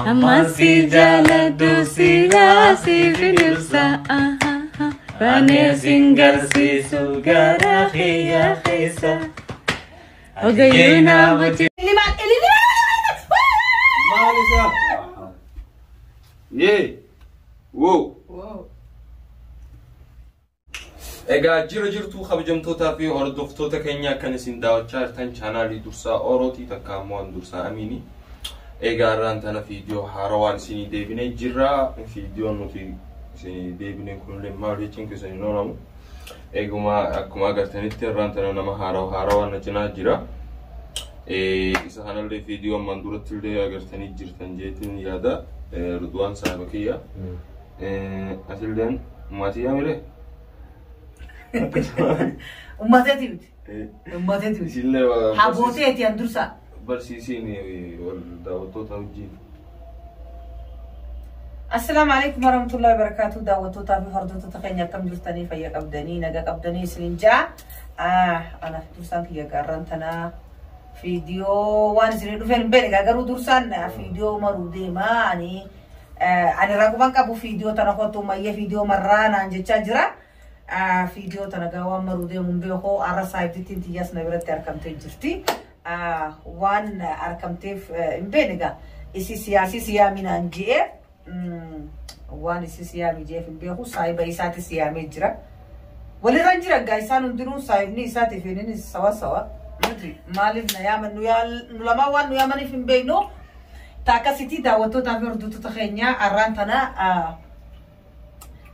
Ammaan si jaaladhu silaa siif hin ibsa. Banee sin garsiisu gara kiyya keessa. Ogayyuu naa boci. Maal isaa? Yee! Woo! Egaa jira jirtuu kabajamtootaa fi hordoftoota keenya kan isin daawwachaa jirtan chaanaalii Dursaa Orootii takka ammoo an Dursaa Amiini. Egaa irraan tana viidiyoo haarawaan isinii deebinee jirra. Viidiyoon nuti isinii deebine kunillee maal jechuun keessan hin oolamu. Eeguma akkuma agartanitti irraan tana nama haarawa haarawaan na cinaa jira. Isa kanallee viidiyoo ammaan duratti illee agartanii jirtan jeetiin yaada. Ridwaan saahiba kiyya. Atilleen maatii yaamire? Ummateeti miti. Ummateeti miti. Isillee Habooteeti an dursaa. Barsiisiin wal daawwattoota wajjin. Assalaamu alaikum warahmatullahi wabarakatuh. Daawwattootaa fi hordoftoota keenya akkam jirtanii fayya qabdanii naga qabdanii isinin jaa. Ana dursaan kiyya gaarran tanaa fiidiyoo waan isinii dhufeen hin beekne garuu dursaan fiidiyoo maruu deemaa ani ani raguman qabu fiidiyoo tana kottu mayyee fiidiyoo marraa naan jechaa jira. Fiidiyoo tana gaa waan maruu deemu hin beeku har'a saayibtittiin tiyyaas na biratti argamtee jirti. Waan argamteef hin beekne gaa isi siyaasii siyaamii naan je'ee waan isi siyaamii je'eef hin beeku saayiba isaati siyaamee jira. Walirra hin jiran gaa isaan hundinuu saayibni isaatii fi inni sawa sawa. Nuti maaliif na yaaman nu lamaan waan nu yaamaniif hin beeknu. Ta akkasitti daawwattootaa fi hordoftoota keenya har'aan tana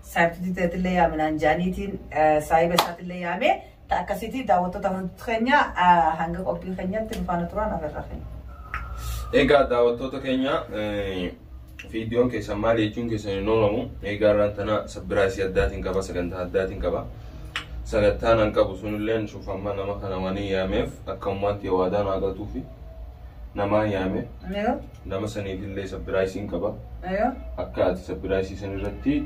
saayibtitti teetillee yaaminaan jaaniitiin saayiba isaatillee yaame. Ta akkasitti daawwattoota hordoftoota keenya hanga qophii keenyatti nu faana turaan afirra keenya. Egaa daawwattoota keenya viidiyoon keessan maal jechuun keessan hin oolamu. Egaa irraan tana sabbiraasii addaatiin qaba sagantaa addaatiin qaba. Sagantaan an qabu sunilleen shufamma nama kana waan yaameef akka ummaatti waadaa naa galtuufi namaa yaame nama saniifillee sabbiraasiin qaba. Akka ati sabbiraasii san irratti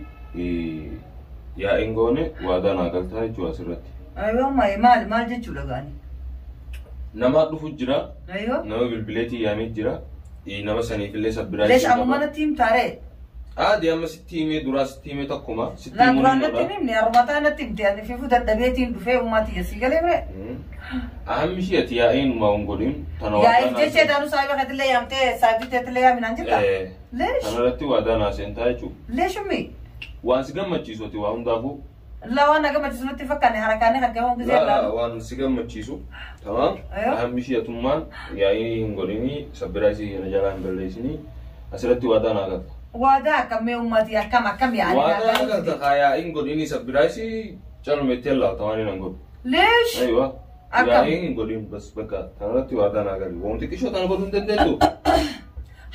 yaa'iin goone waadaa naa galtaa jechuudha asirratti. Ayyo maal maal jechuudha gaani? Nama dhufu jira. Nama bilbileetii yaamee jira. Nama saniifillee sabbiraasii Leesh amuma natti himtaaree? Aadi amma sitti himee duraa sitti himee tokkuma. Sitti Laa himuun duraan hin natti oola. hin himne harmataa natti himte ani fiifuu dadhabeetiin dhufee ummati sii galee bire. Ahammi ishee ati yaa'iin waa hin godhin. Tana waadaa Yaa'iif naa jecha seentaa. daanuu saayiba keetillee yaamtee saayibtii teetillee yaaminaan jirta? Leesh Tana irratti waadaa naa seentaa jechuudha. leesh ummi Waan si gammachiisu ati waa hundaafuu. laa waan na gammachiisu natti fakkaanne harakaanee kan gahuun gisee Laa laalu. waan si gammachiisu. Tamaam. Ayyo. Ahammi ishee atummaan yaa'ii hin godhinii sabbiraa isii kana jalaa hin balleessinii asirratti waadaa naa galta. Waadaa akkamee ummati akkam akkam yaa'anii Waadaa naa galta kaa yaa'ii hin godhinii sabbiraa isii calumettee laata waan hin godhu. Leesh Aywa. Akkam? Yaa'ii hin godhin bas bakka kanarratti waadaa naa gali. Wanti xiqqishoo tana godhuu hin dandeettu.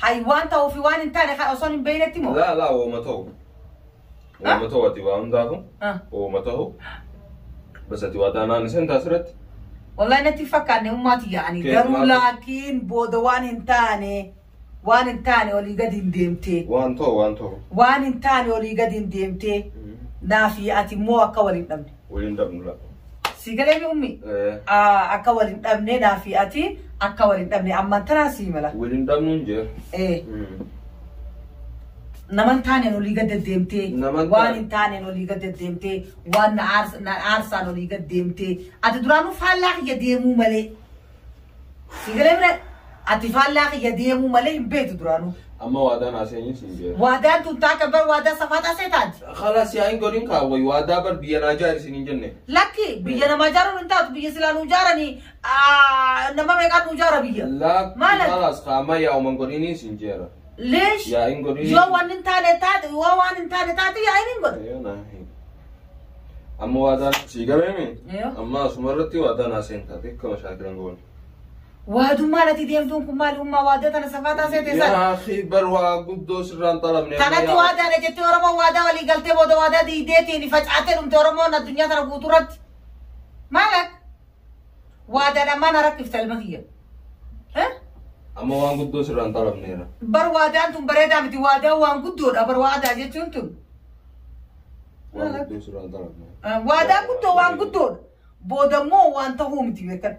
hay waan ta'uu fi waan hin taane kan osoo hin beeynetti moo? Laa laa ooma ta'u. Ooma ta'u ati waa hundaafu. Ooma ta'u. Bas ati waadaa naan isin taasirratti. Wallahi natti hin fakkaanne ummati yaa'anii Kee, garuu maal- laakiin booda waan hin taane waan hin taane olii gadi hin deemtee. Waan ta'u waan ta'u. Waan hin taane olii gadi hin deemtee naafi ati immoo akka wal hin dhabne. Waliin dhabnu laa. Si galee mi ummi? Akka wal hin dhabne naafi ati akka wal hin dhabne ammaan tanaa sii mala. Waliin dhabnuun jira. Nama hin taaneen olii gad deddeemtee Nama hin waan taane. hin taaneen olii gad deddeemtee waan na aarsaan olii gad deemtee ati duraanuu faallaa kiyya deemuu malee. Si galee mire ati faallaa kiyya deemuu malee hin beektu duraanuu. Amma waadaa naa seenyi siin jira. Waadaan tun taaka bar waadaa safaaxaa see taati. Khalaas yaa'iin godhin kaawwayi waadaa bar biyya naa jaari siin hin jenne. Lakki biyya namaa ijaaruun hin taatu biyya silaa nuu ijaaranii nama meeqaan nuu ijaara biyya. Laa Maal ati? khalaas kaama yaa'uman godhinii siin jira. Leesh Yaa'iin godhinii. yoo waan hin taane taate yoo waan hin taane taate yaa'iin hin godhu. Yoo naa hin. Amma waadaan sii galeemi? Yoo. Amma asuma irratti waadaa naa seentaa beekama mashaakilan goone. Waadummaan ati deemtuun kun maali ummaa waadaa tana safaataa seete san. Yaa akhi bar waa guddoo sirraan xalamne. Kanatti waadaadha jettee Oromoon waadaa walii galtee booda waadaa diideetiin facaatee dhumte Oromoon addunyaa tana guutuu irratti. Maal akka? Waadaadhaan maal rakkifta ilma kiyya? Amma waan guddoo sirraan xalamneera. Bar waadaan tun bareedaa miti waadaan waan guddoodha bar waadaa jechuun tun. Waan guddoo sirraan xalamne. Waadaan guddoo waan guddoodha. Booda immoo waan ta'uu miti beekan.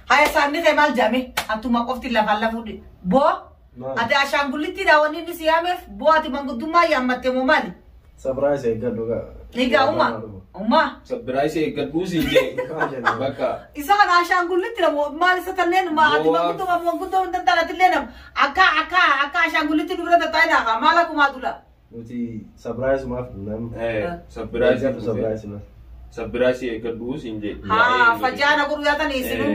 Haya saamni kee maal jedhame atuma qofti lafaan lafuudhi. Boo ati ashaangullitti daawwanni inni si yaameef boo ati manguddummaa yaammatte moo maali? Surprise eeggadhu gaa. Egaa uma uma Sabbiraayisii eeggadhuu siin jee. Bakka. isa kana ashaangullitti namu maal isa tanneen ma ati manguddummaa manguddoo hin danda'atillee nam akka akka akka ashaangullitti dubra tattaa'e naafa maal akkumaa dula. Nuti surprise maaf nam. Sabbiraayisii Eeggadhu surprise maaf. Sabbiraayisii eeggadhuu siin jee. Haa fajaana godhu yaatanii isinuu.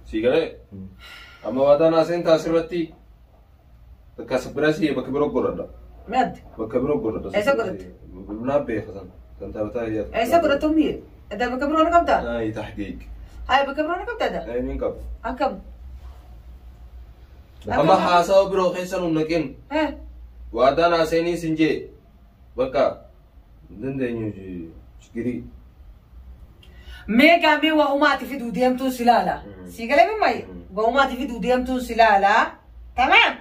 Si galee? Amma waataan haaseen taasirratti bakka sabbiraayisii bakka biroo godhadha. Meaddi. Bakka biroo godhadha. Eessa godhatte? Naaf beeka san. Kan taphataa hiyyaatu. Eessa godhattu mi'e? Edda bakka biroo ni qabdaa? Ay tahqiiq. Haya bakka biroo ni qabdaa edda? Ay niin qaba. Akkam? Amma haasawa biroo keessa nu naqin. Waadaan haaseenii sin jee. Bakka hin dandeenyu chigirii. Mee gaamee waa umaati fiduu deemtuun si laala. Si galee mimmaye? Waa umaati fiduu deemtuun si laala. Tamaam.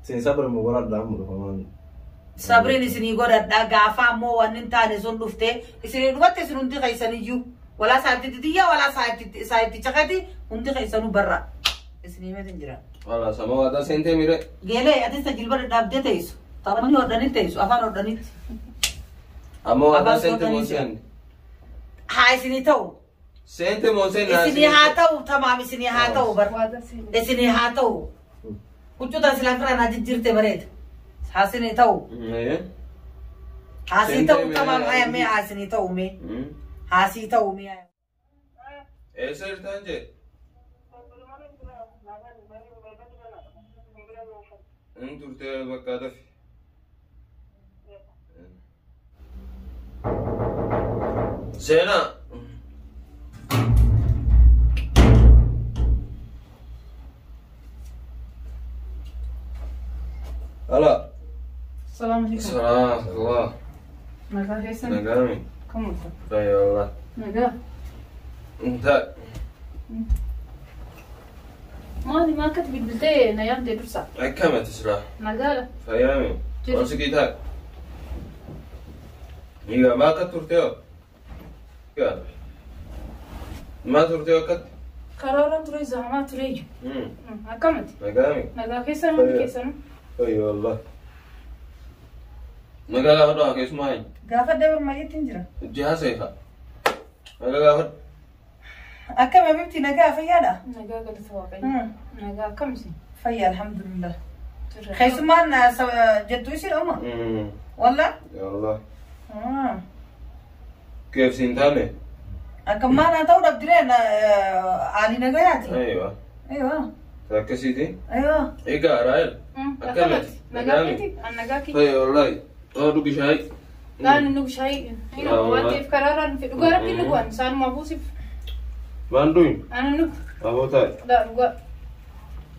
Sin sabri mu godhadha amma dhufamaan. Sabriin isinii godhadha gaafa ammoo wanni hin taane sun dhufte isinii dhufatte isin hundi keessaniyyuu. Walaa saayibtitti xiyya walaa saayibticha keeti hundi keessanuu barra. Isinii meetin jira. Wala sama waadaa seentee mire. Geelee atis tajilba dhadhaabdee teessu. Taphni hodhanitti teessu afaan hodhanitti. Amma waadaa Afaan seente hodhanii mooseen. Haa isinii ta'u. Seente mooseen Isinii haa ta'u tamaam isinii haa ta'u bar. Waadaa seenee. Isinii haa ta'u. Huccuu tan silaa firaan haa jijjiirte bareeda. Haa isinii ta'u. Haa isinii ta'u tamaam haya mee haa isinii ta'u mee. Haa isinii ta'u mee. Eessa jirtaan jee? Inni turtee bakka dafi. Seenaa. Ala. Salaam alaikum. Salaam. Allah. Nagaa keessan. Nagaami. Kam olta? Fayyaa Allah. Nagaa. Inta. Maali maa akkatti bilbiltee na yaamte dursa? Akkamati silaa. Nagaadha. Fayyaami. Jira. Ol siqiitaa. Egaa maa akka turte hoo? Egaa. Maa turte hoo akkatti? Karaarra ture zahamaa ture iyyuu. Akkamati? Nagaami. Nagaa keessan hundi keessanuu. Fayyaa Allah. Nagaa gaafadhu haa keessumaa hin. Gaafa dabarmayyeetti hin jira. Jihaa seefa. Nagaa gaafadhu. Akkam habibti nagaa fayyaadha? Nagaa galata waaqayyo. Nagaa akkam isin? Fayyaa alhamdulillah. Turre. Keessumaan jettu isin uma? Walla? Yaa Allah. Keef siin taane? Akkam maal haa ta'u dhabdiree aalii nagayaati? Aywa. Aywa. Akkasiiti. Aywa. Egaa Raayel. Akkamati? Nagaa keeti? An nagaa kee. Fayyaa wallahi. Oo dhugi shaayii. Laan nu shaayii. Waan ta'eef karaarraa dhufe dhugaa rabbi nu bu'an isaanuma buusif. Waan du'in? Ana nu. Aboo taa'e. Laa dhugaa.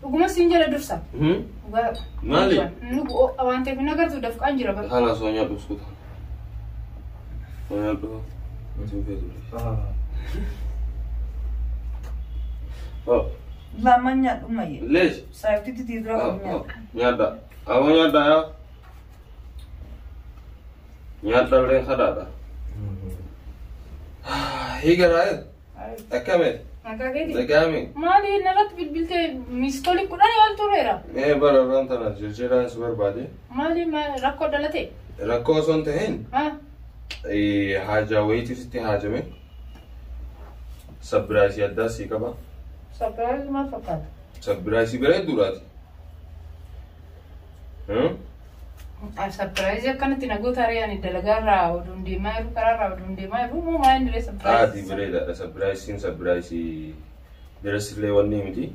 Dhuguma siin jala dursa. Dhugaa. Maali? Nu waan ta'eef hin agartu dafqaan jira bara. Haala soo nyaadhu uskuta. Soo nyaadhu. Wanti feetu. Oh. Lamaan nyaadhu mayyee. Leesh. Saayibtitti tiidura qabu nyaadha. Nyaadha. Aboo nyaadha yaa. Nyaadha illee kadhaadha. Hiika Raayel. Akkamiti? Nagaa keeti? Nagaami. Maali narratti bilbiltee miiskoolii kudhanii ol tureera. Mee bara irraan tana jijjiiraan si barbaade. Maali rakkoo dhalate? Rakkoo osoo hin ta'in Haa? haajaa wayiitiif sitti haajame. Sabbiraayisii addaa sii qaba. Sabbiraayisii maal fakkaata? Sabbiraayisii bareedduudhaati. Sabbiraayisii akkanatti nagoota ari'an dalagaarraa oduun deemaa jiru karaarraa oduun deemaa jiru moo maal inni Haati sabbiraayisii? bareedaadha. Sabbiraayisiin sabbiraayisii dirasillee wanni miti.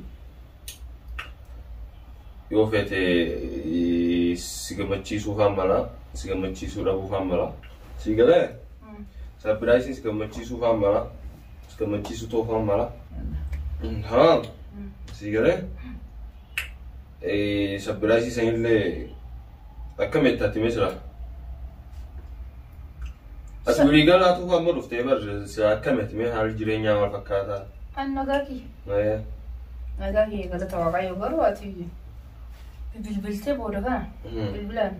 Yoo feete si gammachiisuu faan mala, si gammachiisuu dhabuu faan mala. Si galee? Sabbiraayisiin si gammachiisuu faan mala, si gammachiisuu ta'uu faan mala. Haa, si galee? Sabbiraayisii sanillee akkamitti ati mee jira? As walii galaatu amma dhuftee bar akkamitti mee haalli jireenyaa maal fakkaataa? An nagaa kiyya. Nagaa kiyya galata waaqayyo garuu ati bilbiltee booda kana bilbilaan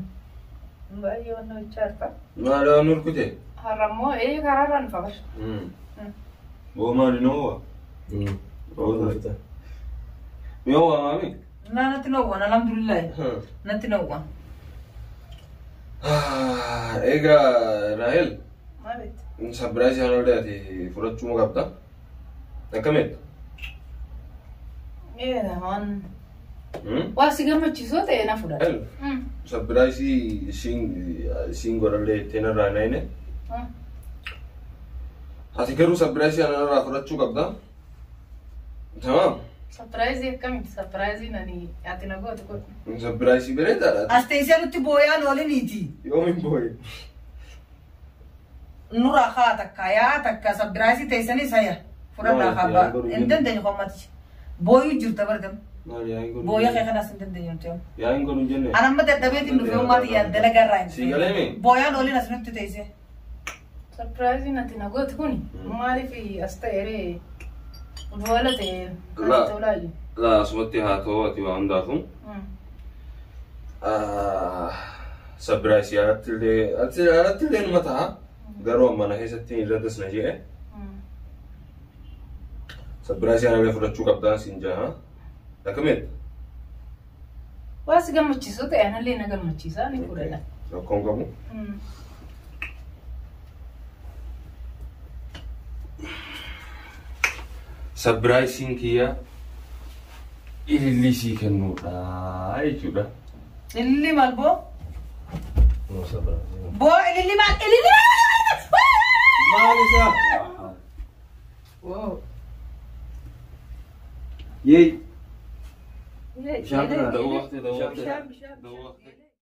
baay'ee waan hojjechaa jirta. Maal waan nurkute? Har'a immoo karaarraan dhufa bar. Boo maali noo? Mi'oo waamami? Naa natti noowwan alhamdulillah. Natti noowwan. Egaa Raahel, Maalitti? Surprise haaloo ati fudhachuu qabda. Akkamitti? Waan waa si gammachiisoo ta'e na fudhadha. Surprise siin godhallee ittiin irraa hin ayine. Ati garuu surprise anarraa fudhachuu qabda. Tamaam. Surprise akkamitti? Surprise nani ati na gootu godhu. Surprise bareedaadha. As teessee nutti booyaan ooliniiti. Yoom hin booye? Nurraa haa takka yaa takka surprise teessanis haya. Fudhadhaa haa hin dandeenyu qommati. Booyuu jirta bardam. Booya kee kanaas hin dandeenyu nuti. Yaa hin godhu hin jenne. Ani amma dadhabeetiin dhufee uummata yaa dalagaa irraa hin Sii galee mi? Booyaan ooliin as nutti teessee. Surprise ati na gootu kuni maaliif as ta'e ree? Udwala ta'e La. natti tolaayu. Laa asumatti haa ta'u ati waa hundaafuu. Surprise alatti illee alatti illee numa ta'a. Garuu amma na keessatti irrattis na je'e. Surprise anallee fudhachuu qabdaa siin jaha. Akkamitti? Waa si gammachiisoo ta'e anallee na gammachiisa ni fudhadha. Rakkoon qabu. Surpriseiin kiyya ilillii sii kennuudha jechuudha. Ililli maal boo? Boo ililli maal? Ililli maal? Maal isaa? Wow. Yee. Bishaan Bishaan dawwaaqte dawwaaqte. Bishaan bishaan. Dawwaaqte.